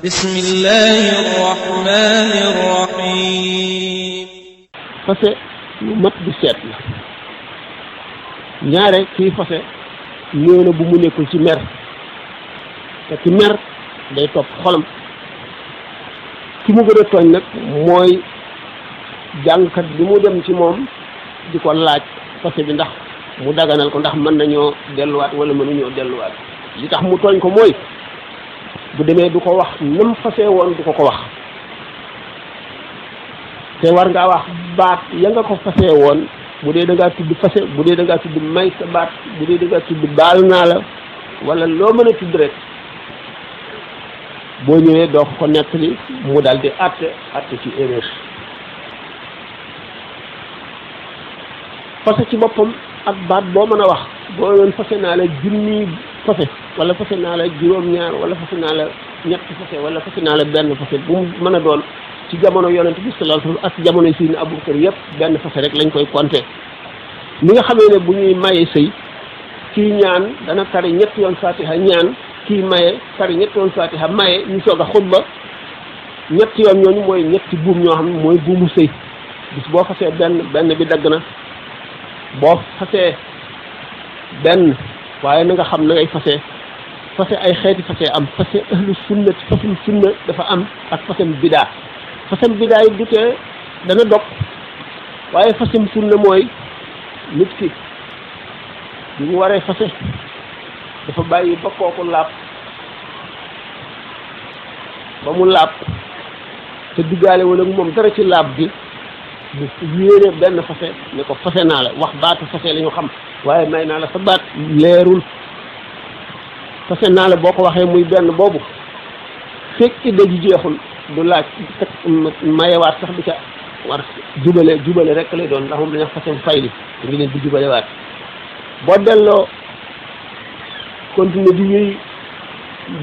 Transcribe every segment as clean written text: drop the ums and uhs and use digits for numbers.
بسم الله الرحمن الرحيم fase lu mat di seet la ñaare kii fase ñëw na bu mu nekkul ci mer te ci mer day topp xolam ki mu gën a tooñ nag mooy jàngkat bi mu dem ci moom di ko laaj fase bi ndax mu daganal ko ndax mën nañoo delluwaat wala mënuñoo delluwaat li tax mu tooñ ko mooy bu demee du ko wax nam fase woon du ko wax te war ngaa wax baat ya nga ko fase woon bu dee da ngaa tudd fase bu dee da ngaa tudd may sa baat bu dee da ngaa tudd baal naa la wala loo mën a tudd rek boo ñëwee doo ko nettali mu daal di àtte ci erreur fase ci boppam ak baat boo mën a wax boo yoon fase naa la junni fase wala fase naa la juróom-ñaar wala fase naa la ñetti fase wala fase naa la benn fase bu mu mën a doon ci jamono yonent bi sallallahu alayhi wasallam ak jamono yi Sayyidina Abubakar yëpp benn fase rek lañ koy compter ni nga xamee ne bu ñuy maye sëy kii ñaan dana tari ñetti yoon fatiha ñaan kii maye tari ñetti yoon fatiha maye ñu soog a xutba ñetti yoon ñooñu mooy ñetti buum ñoo xam ne mooy buumu sëy bis boo fasee benn bi dagg na boo fasee benn waaye na nga xam na ngay fase ay xeeti fase am fase ahlu sunna fasum sunna dafa am ak fasem bidaa fasem bidaa yi du tee dana dog waaye fasem sunna mooy nit ki bi mu waree fase dafa bàyyi ba kooku laab ba mu laab te diggaale wala moom dara ci laab gi bu yéene benn fase ne ko fase naa la wax baatu fase la ñu xam waaye may naa la sa baat leerul fase naa la boo ko waxee muy benn boobu fekk idda ji jeexul du laaj mayewaat sax du ca war jubale rek lay doon ndax moom dañu fase fayli da ngi leen di jubalewaat boo delloo continuer di wéy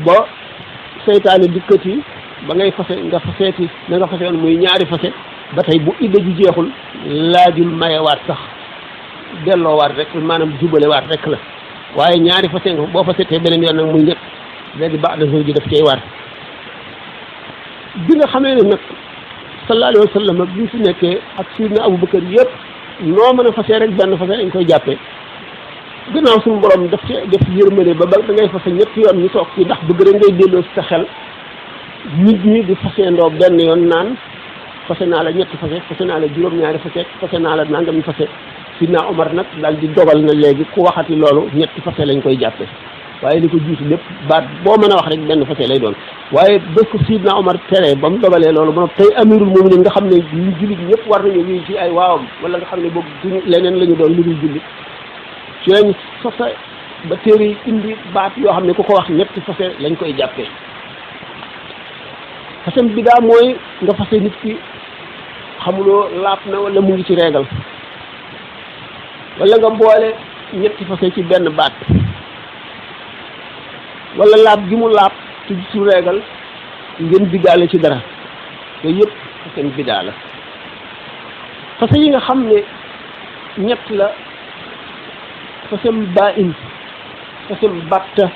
ba seytaane dikkati ba ngay fase nga faseeti na nga fase woon muy ñaari fase ba tey bu idda ji jeexul laajul mayewaat sax delloowaat rek maanaam jubalewaat rek la waaye ñaari fase nga boo fasetee beneen yoon nag muy ñett léegi baax na soo ji daf cay war bi nga xamee ne nag sallallahu alayhi wa sallam bi fi nekkee ak Sayyidina Abubakar yëpp noo mën a fase rek benn fase dañ koy jàppee gannaaw suñu borom daf ci def yërmande ba da ngay fase ñetti yoon ñu toog ci ndax bëgg rek ngay delloo si sa xel nit ñi di faseendoo benn yoon naan fase naa la ñetti fase naa la juróom-ñaari fase naa la nangami fase Sidna Omar nag daal di dogal na léegi ku waxati loolu ñetti fase lañ koy jàppe waaye li ko jiitu lépp baat boo mën a wax rek benn fase lay doon waaye bés ko Sidna Omar tere ba mu dogalee loolu ba tey amirul mu'minin nga xam ne ñu jullit ñëpp war nañu wii ci ay waawam wala nga xam ne boog duñu leneen la ñu doon lu dul jullit ci lañ fase ba téere yi indi baat yoo xam ne ku ko wax ñetti fase lañ koy jàppee fasem bi daa mooy nga fase nit ki xamuloo laap na wala mu ngi ci régal wala nga boole ñetti fase ci benn baat wala laab gi mu laab ci su régal ngeen diggaale ci dara yooyu yëpp fasem bidaa la fase yi nga xam ne ñett la fasem baa in fasem batta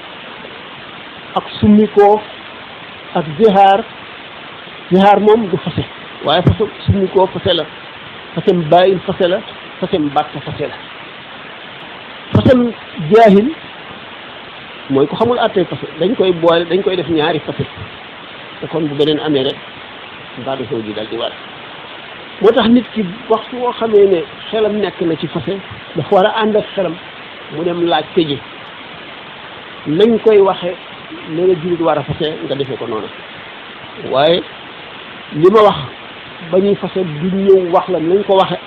ak summikoo ak zihaar moom du fase waaye fasem summikoo fase la fasem baa in fase la fasem batta fase la fasem jaahil mooy ko xamul àttee fase dañ koy boole dañ koy def ñaari fase te kon bu beneen amee rek baadu sow ji dal di war moo tax nit ki waxtu woo xamee ne xelam nekk na ci fase dafa war a ànd ak xelam mu dem laaj tëji nañ koy waxe ne nga jullit war a fase nga defee ko noonu waaye li ma wax ba ñuy fase du ñëw wax la nañ ko waxe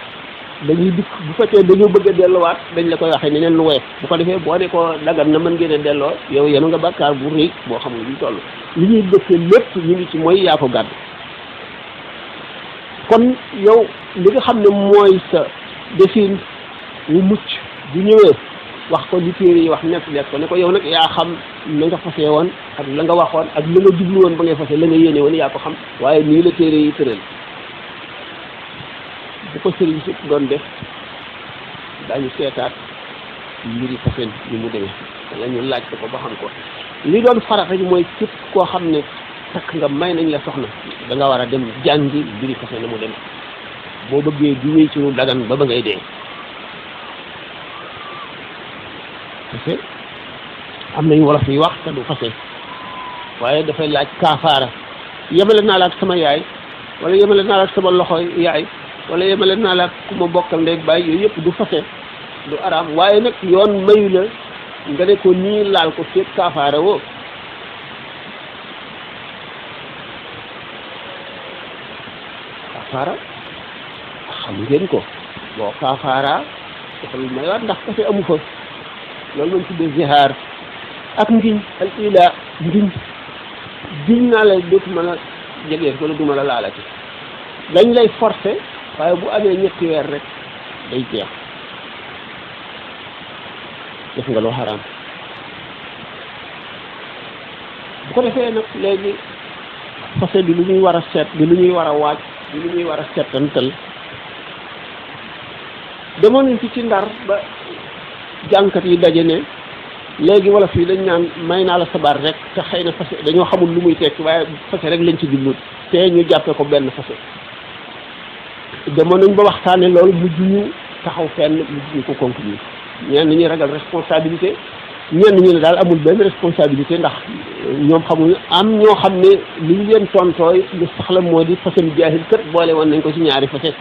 dañuy dikk bu fekkee dañoo bëgg a delluwaat dañ la koy waxee neneen lu woyof bu ko defee boo ne ko dagan na mën ngeen a delloo yow yenu nga bàkkaar bu rëy boo xam ne ñu toll li ñuy dëkkee lépp ñu ngi ci mooy yaa ko gàddu kon yow li nga xam ne mooy sa defin wu mucc bu ñëwee wax ko li téere yi wax nekk lekk ko ne ko yow nag yaa xam na nga fase woon ak la nga waxoon ak la nga jublu woon ba ngay fase la nga yéene woon yaa ko xam waaye nii la téere yi tëral bu ko sëriñ si doon def daañu seetaat mbiri fasen ni mu demee wala ñu laaj ko ba xam ko li doon farata ji mooy képp koo xam ne takk nga may nañ la soxna da nga war a dem jàngi mbiri fase na mu dem boo bëggee di wéy ci lu dagan ba ngay dee. fase am nañ wolof yi wax te du fase waaye dafay laaj kaafaara yemale naa la ak sama yaay wala yemale naa la ak sama loxo yaay wala yemale naa la ak ku ma bokkal ndey baay yooyu yëpp du fase du araam waaye nag yoon mayu la nga ne ko nii laal ko fekk kaafaara woo. kaafaara xam ngeen ko boo kaafaara dafa lu mayaat ndax fase amu fa loolu lañ tuddee zihaar ak ngiñ al ila ngiñ naa la dootuma la jege wala duma la laalati dañ lay forcer waaye bu amee ñetti weer rek day jeex def nga loo xaraam bu ko defee nag léegi fase bi lu ñuy war a seet bi lu ñuy war a waaj bi lu ñuy war a seetantal demoon nañ ci Ndar ba jànkat yi daje ne léegi wala fii dañ naan may naa la sabar rek te xëy na fase dañoo xamul lu muy tekki waaye fase rek lañ ci jublu te ñu jàppee ko benn fase demoon nañ ba waxtaane loolu mujj ñu taxaw fenn mujj ñu ko conclure ñenn ñi ragal responsabilité ñenn ñi ne daal amul benn responsabilité ndax ñoom xamul am ñoo xam ne li ñu leen tontooy lu saxla moo di fasem jaahil kët boole woon nañ ko ci ñaari fase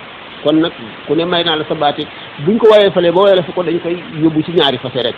kon nag ku ne may naa la sa baati buñ ko wayee fale ba wayee la fi ko dañ koy yóbbu ci ñaari fase rek